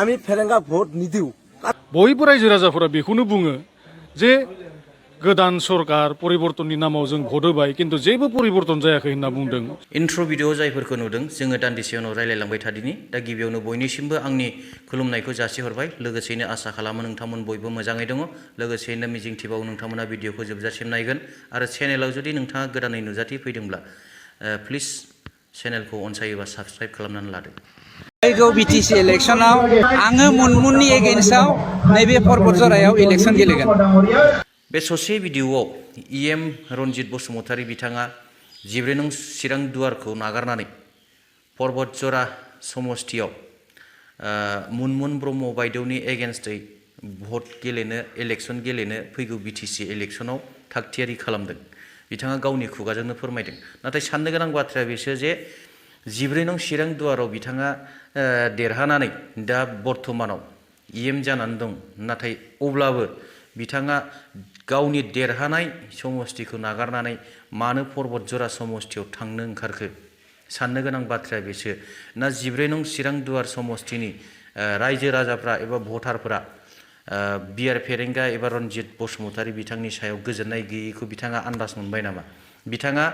আমি फेरेंगा भोट निदिउ बयबो रायजो राजाफोरा बेखौनो बुङो जे गोदान सरकार परिबर्तननि नामाव जों भट होबाय किन्तु जेबो परिबर्तन जायाखै होनना बुंदों। इन्ट्र' भिडिअ जायफोरखौ नुदों जोङो दान्दिसे उनाव रायलायलांबाय थादिनि दा गिबियावनो बयनिसिमबो आंनि खुलुमनायखौ जासिहरबाय लोगोसेयैनो आसा खालामो नोंथांमोन बयबो मोजाङै दङ लोगोसेयैनो मिजिंथिबाव नोंथांमोना भिडिअखौ जोबजासिम नायगोन आरो चेनेलाव जुदि नोंथाङा गोदानै नुजाथि फैदोंब्ला प्लिज चेनेलखौ अनसायोबा साबस्क्राइब खालामनानै लादो। फैगौ बिटिसि इलेक्सनाव आङो मुनमुननि एगेन्स्टआव नैबे पर्बत जरायाव इलेक्सन गेलेगोन। बे ससे भिडिअआव इएम रनजित बसुमतारी बिथाङा 14 नं चिरां दुवारखौ नागारनानै पर्बत जरा समष्टियाव मुनमुन ब्रह्म बायदेवनि एगेन्स्टै भट गेलेनो इलेक्सन गेलेनो फैगौ बिटिसि इलेक्सनाव थागथियारि खालामदों। बिथाङा गावनि खुगाजोंनो फोरमायदों। नाथाय साननो गोनां बाथ्राया बेसो जे 14 नं चिरां दुवाराव बिथाङा देरहानानै दा बर्तमानाव इएम जानानै दं। नाथाय अब्लाबो बिथाङा गावनि देरहानाय समष्टिखौ नागारनानै मानो पर्बत जरा समष्टियाव थांनो ओंखारखो साननो गोनां बाथ्राया बेसो ना 14 नं चिरां दुवार समष्टिनि रायजो राजाफ्रा एबा भटारफोरा बिआर फेरेंगा एबा रनजित बसुमतारी बिथांनि सायाव गोजोननाय गैयैखौ बिथाङा आन्दाज मोनबाय नामा? बिथाङा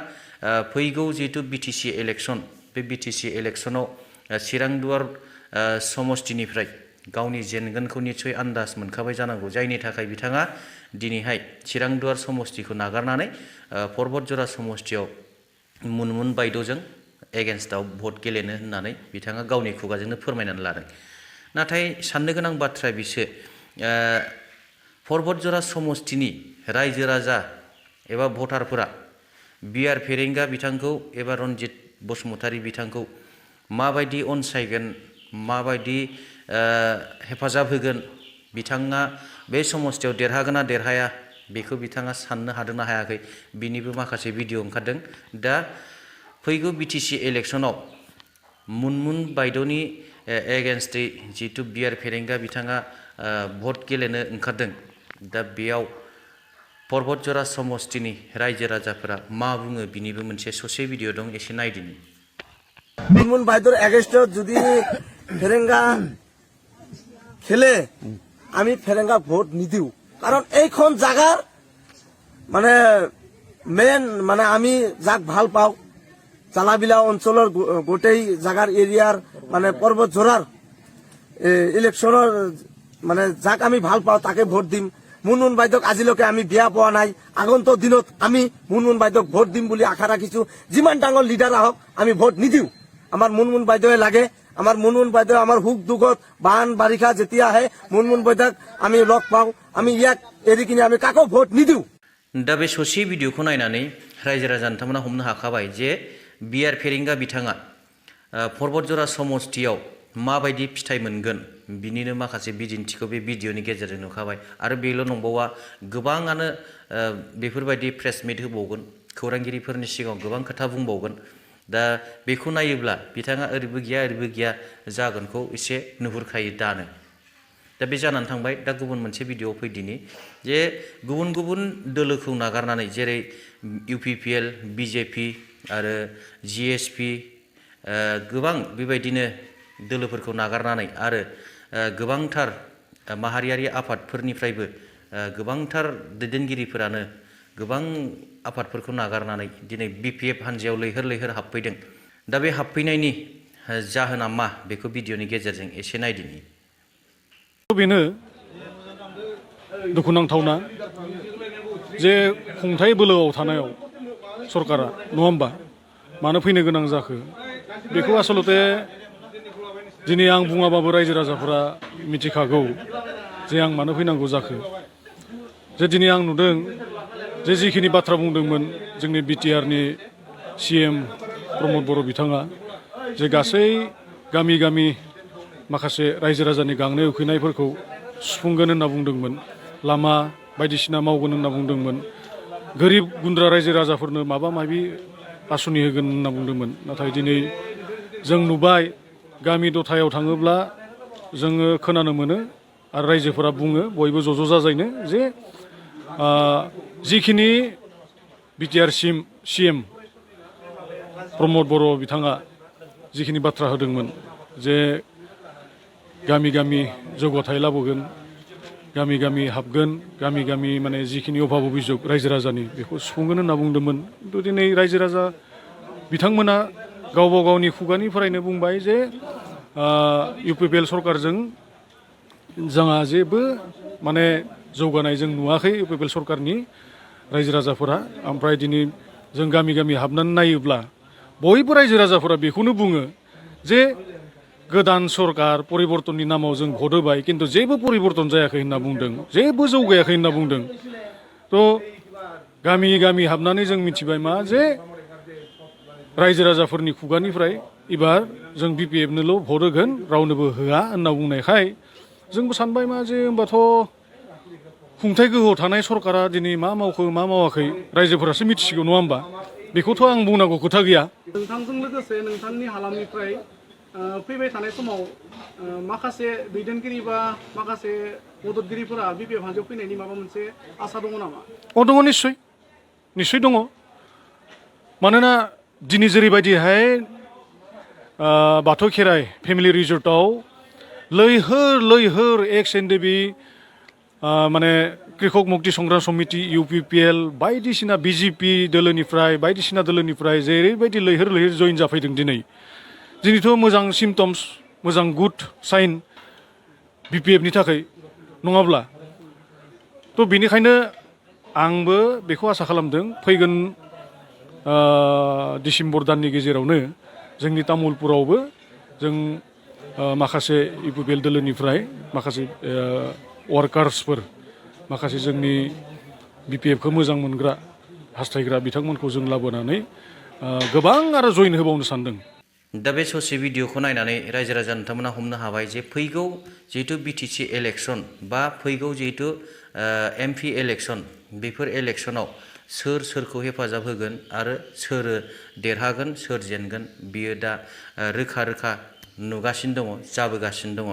फैगौ जिहेतु बिटिसि इलेक्सन बे बिटिसि इलेक्सनाव चिरां दुवार समष्टिनिफ्राय गावनि जेनगोनखौ निसय आन्दाज मोनखाबाय जानांगौ जायनि थाखाय बिथाङा दिनैहाय चिरां दुवार समष्टिखौ नागारनानै पर्बत जरा समष्टियाव मुनमुन बायद'जों एगेन्स्टआव भट गेलेनो होननानै बिथाङा गावनि खुगाजोंनो फोरमायनानै लादों। नाथाय साननो गोनां बाथ्राया बिसो पर्बत जरा समष्टिनि रायजो राजा एबा भटारफोरा बिआर फेरेंगा बिथांखौ एबा रनजित बसुमतारी बिथांखौ माबायदि अनसायगोन माबायदि हेफाजाब होगोन बिथाङा बे समष्टियाव देरहागोन ना देरहाया बेखौ बिथाङा साननो हादोंना हायाखै बिनिबो माखासे भिडिअ ओंखारदों। दा फैगौ बिटिसि इलेक्सनाव मुनमुन बायद'नि एगेन्स्टै जितु बिआर फेरेंगा बिथाङा भट गेलेनो ओंखारदों दा बेयाव पर्बत जरा समष्टिनि रायजो राजाफोरा मा बुङो बिनिबो मोनसे ससे भिडिअ दं एसे नायदिनि। मुनमुन बायदर एगेन्स्टआव जुदि फेरेंगा খেলে আমি फेरेंगा ভোট নিদিউ কারণ এইখন জাগার মানে মেন মানে আমি যাক ভাল পাও চালাবিলা অঞ্চলের গোটেই জাগার এরিয়ার মানে পর্বত জোরার ইলেকশনের মানে যাক আমি ভাল পাও তাকে ভোট দিম। মুনমুন বাইদেউক আজিলৈকে আমি বিয়া পোৱা নাই আগন্তুক দিনত আমি মুনমুন বাইদেউক ভোট দিম বুলি আশা ৰাখিছো। যিমান ডাঙৰ লিডাৰ আহক আমি ভোট নিদিও। আমার মুনমুন বাইদেউয়ে লাগে আমার মুনমুন বাইদেউ আমার হুক দুখত বান বাৰিষা যেতিয়া আহে মুনমুন বাইদেউক আমি লগ পাওঁ আমি ইয়াক এৰি কিনে আমি কাকো ভোট নিদিও। दा बे ससे भिडिअखौ नायनानै रायजो राजा नोंथांमोना हमनो हाखाबाय जे बिआर फेरेंगा बिथाङा पर्बत जरा समष्टियाव माबायदि फिथाइ मोनगोन बिनिनो माखासे बिदिन्थिखौ बे भिडिअनि गेजेरजों नुखाबाय आरो बेल' नंबावा गोबाङानो बेफोरबायदि प्रेस मिट होबावगोन खौरांगिरिफोरनि सिगाङाव गोबां खोथा बुंबावगोन। दा बेखौ नायोब्ला बिथाङा ओरैबो गैया जागोनखौ एसे नुहुरखायो दानो। दा बे जानानै थांबाय। दा गुबुन मोनसे भिडिअआव फैदिनि जे गुबुन गुबुन दोलोखौ नागारनानै जेरै इउपिपिएल बिजेपि आरो जिएसपि गोबां बेबायदिनो दोलोफोरखौ नागारनानै आरो गोबांथार माहारियारि आफादफोरनिफ्रायबो गोबांथार दैदेनगिरिफोरानो गोबां आफादफोरखौ नागारनानै दिनै BPF हानजायाव लैहोर लैहोर हाबफैदों। दा बे हाबफैनायनि जाहोना मा बेखौ भिडिअनि गेजेरजों एसे नायदिनि। बेनो दुखुनांथावना जे खुंथाय बोलोआव थानायाव सरकारा नङा होमबा मानो फैनो गोनां जाखो बेखौ आसलते दिनै आं बुङाबाबो रायजो राजाफोरा मिथिखागौ जे आं मानो फैनांगौ जाखो। जे दिनै आं नुदों जे जिखिनि बाथ्रा बुंदोंमोन जोंनि बिटिआरनि CM प्रमद बर' बिथाङा जे गासै गामि गामि माखासे रायजो राजानि गांनाय उखैनायफोरखौ सुफुंगोन होनना बुंदोंमोन लामा बायदिसिना मावगोन होनना बुंदोंमोन गोरिब गुन्द्रा रायजो राजाफोरनो माबा माबि आसनि होगोन होनना बुंदोंमोन। नाथाय दिनै जों नुबाय गामि दथायाव थाङोब्ला जोङो खोनानो मोनो आरो रायजोफोरा बुङो बयबो ज' जाजायनो जे जिखिनि बिटिआर CM प्रमद बर' बिथाङा जिखिनि बाथ्रा होदोंमोन जे गामि गामि जौगाथाय लाबोगोन गामि गामि हाबगोन गामि गामि माने जिखिनि अभाब अभियोग रायजो राजानि बेखौ सुफुंगोन होनना बुंदोंमोन खिन्थु दिनै रायजो राजा बिथांमोना गावबा गावनि खुगानिफ्रायनो बुंबाय जे UPPL सरकारजों जोंहा जेबो माने जौगानाय जों नुवाखै UPPL सरकारनि रायजो राजाफोरा ओमफ्राय दिनै जों गामि गामि हाबनानै नायोब्ला बयबो रायजो राजाफोरा बेखौनो बुङो जे गोदान सरकार परिबर्तननि नामाव जों भट होबाय खिन्थु जेबो परिबर्तन जायाखै होनना बुंदों जेबो जौगायाखै होनना बुंदों थ' गामि गामि हाबनानै जों मिथिबाय मा जे रायजो राजाफोरनि खुगानिफ्राय एबार जों BPF-नोल' भट होगोन रावनोबो होआ होनना बुंनायखाय जोंबो सानबाय मा जे होमबाथ' खुंथाय गोहोआव थानाय सरकारा दिनै मा मावखो मा मावाखै रायजोफोरासो मिथिसिगौ नङा होमबा बेखौथ' आं बुंनांगौ खोथा गैया नोंथांजों लोगोसे नोंथांनि हालामनिफ्राय फैबाय थानाय समाव माखासे दैदेनगिरि बा माखासे मददगिरिफोरा BPF हान्जायाव फैनायनि माबा मोनसे आसा दङ नामा? दङ निस्सय दङ मानोना दिनै जेरैबायदिहाय बाथौ खेराइ फेमिलि रिजर्टआव लैहोर एक्स एनडिबि माने कृषक मुक्ति संग्राम समिति UPPL बायदिसिना BJP दोलोनिफ्राय बायदिसिना दोलोनिफ्राय जेरैबायदि लैहोर जइन जाफैदों दिनैथ' मोजां सिम्पटम्स मोजां गुड साइन BPF-नि थाखाय नङाब्ला थ' बेनिखायनो आंबो बेखौ आसा खालामदों फैगोन डिसेम्बर दाननि गेजेरावनो जोंनि तामुलपुरावबो जों माखासे UPPL दोलोनिफ्राय माखासे वार्कार्सफोर माखासे जोंनि BPF-खौ मोजां मोनग्रा हास्थायग्रा बिथांमोनखौ जों लाबोनानै गोबां आरो जइन होबावनो सानदों दा बे ससे भिडिअखौ नायनानै रायजो राजा नोंथांमोना हमनो हाबाय जे फैगौ जिहेतु BTC इलेक्सन बा फैगौ जिहेतु MP इलेक्सन बेफोर इलेक्सनाव सोर सोरखौ हेफाजाब होगोन आरो सोर देरहागोन सोर जेनगोन बियो दा रोखा रोखा नुगासिनो दङ जाबोगासिनो दङ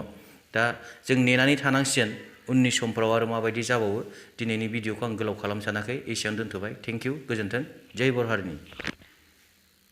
दा जों नेनानै थानांसिगोन उननि समफ्राव आरो माबायदि जाबावो दिनैनि भिडिअखौ आं गोलाव खालामनो सानाखै एसेयावनो दोनथ'बाय थेंक इउ गोजोन्थों जय बर' हारिनि